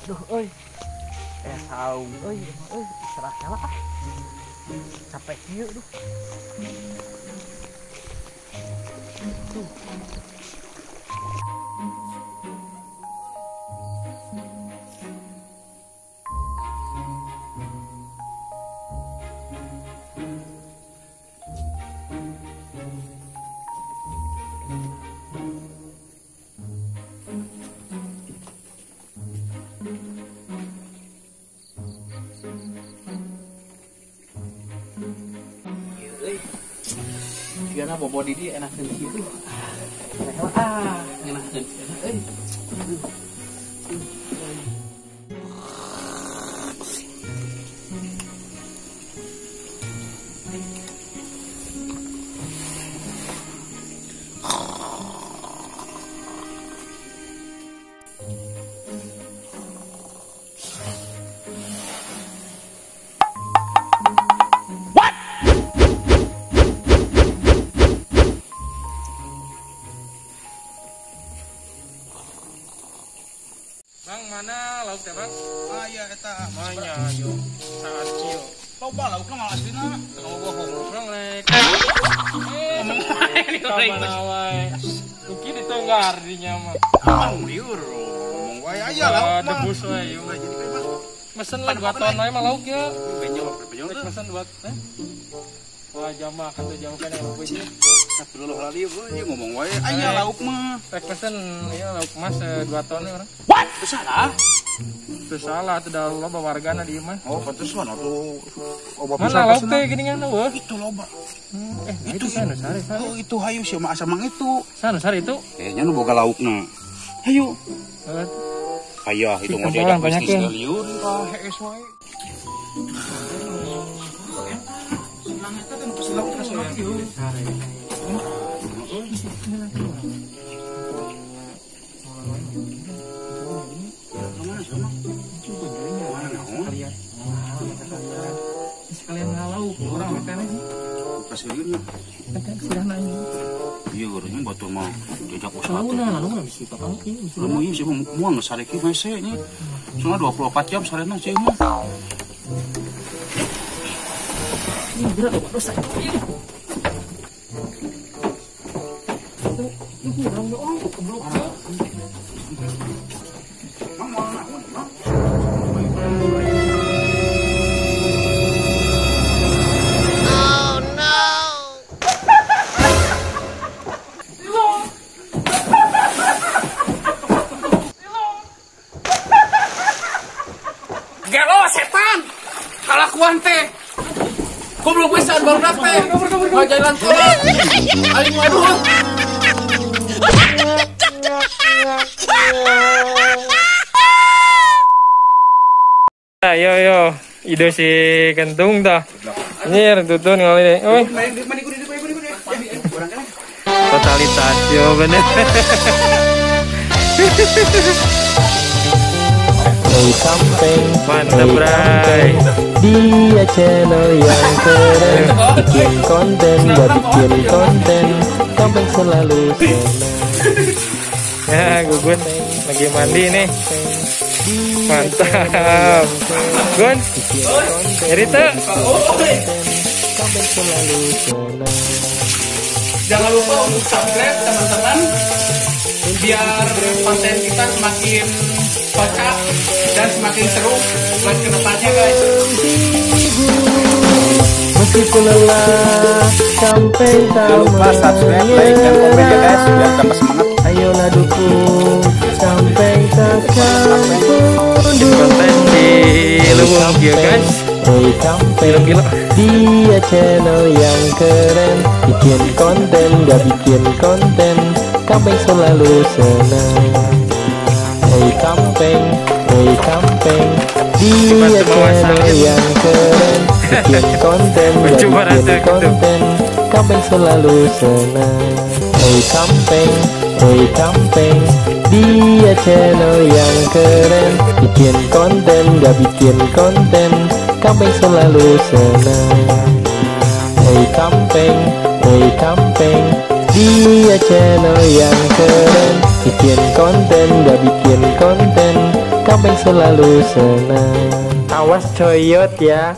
Duh euy. Saung euy, euy istirahat heula ah. Capek kieu duh. Tuh. Jigana bobo di enakeun kieu. Ah, ngeunahkeun. Euy. Bang, mana lauk teh, Bang? Ah iya eta. Manya yo. Saat kieu. Loba laukna mah aslina. Teu bohong urang rek. Ngomong wae ni mana wae. Tuki ditonggar dinya mah. Ngomong liur. Ngomong wae aya lauk mah. Debus wae yo. Mesen lah 2 ton wae mah lauk ya. Benyol, benyol. Mesen 2 teh. Wah, jamaah kan tuh jauh kan yang gue. Astagfirullah lali euy ngomong wae aya lauk mah. Rek pesen ieu lauk mas 2 ton urang. What? Teu salah. Teu salah atuh da loba wargana di ieu mah. Oh, pantesan atuh loba pisan. Mana lauk teh geuningan eueuh? Itu loba. Itu sanu sare sare. Oh, itu hayu sia mah asa mang itu. Sanu sare itu. Kayaknya nu boga laukna. Hayu. Payah itu mau diajak bisnis liur ka hees wae. Senang eta teh nu pesen lauk teh senang ieu. Sekalian ngalau orang teh Kasih iya urangnya batur mah diajak usaha teh. Lalu mah bisi tukang ieu. Lamun ieu sih moal geus sare kieu hese nya. Soalna 24 jam sarena sih mah. Ini berat loba dosa. Ini urang doang goblok. Mang moal naon, Mang? Gelo setan. Kalakuan teh. Goblok pisan barudak teh. Ngajalan kolot. Aing waduh. Ayo yo, ide si kentung dah. Nyir tutun ngali deh. Oi. Totalitas yo bener. Camping, mantap bray. Dia channel yang keren, bikin konten, gak bikin konten, camping selalu senang. Ya, Gugun lagi mandi nih. Mantap. Gun, cerita. Camping selalu senang. Jangan lupa untuk subscribe teman-teman, biar konten kita semakin kocak dan semakin seru buat kedepannya guys. Meskipun lelah sampai tak jangan lupa subscribe, like, dan komen ya guys, biar tambah semangat. Ayolah dukung sampai takkan konten di lubang ya guys. Gila. Dia channel yang keren, bikin konten, gak bikin konten, camping selalu senang. Hey camping, dia channel yang keren, bikin konten, gak bikin konten, camping selalu senang. Hey camping, Dia channel yang keren, bikin konten gak bikin konten, Kampeng selalu senang. Hey Kampeng, hey Kampeng, dia channel yang keren, bikin konten gak bikin konten, Kampeng selalu senang. Awas coyot ya.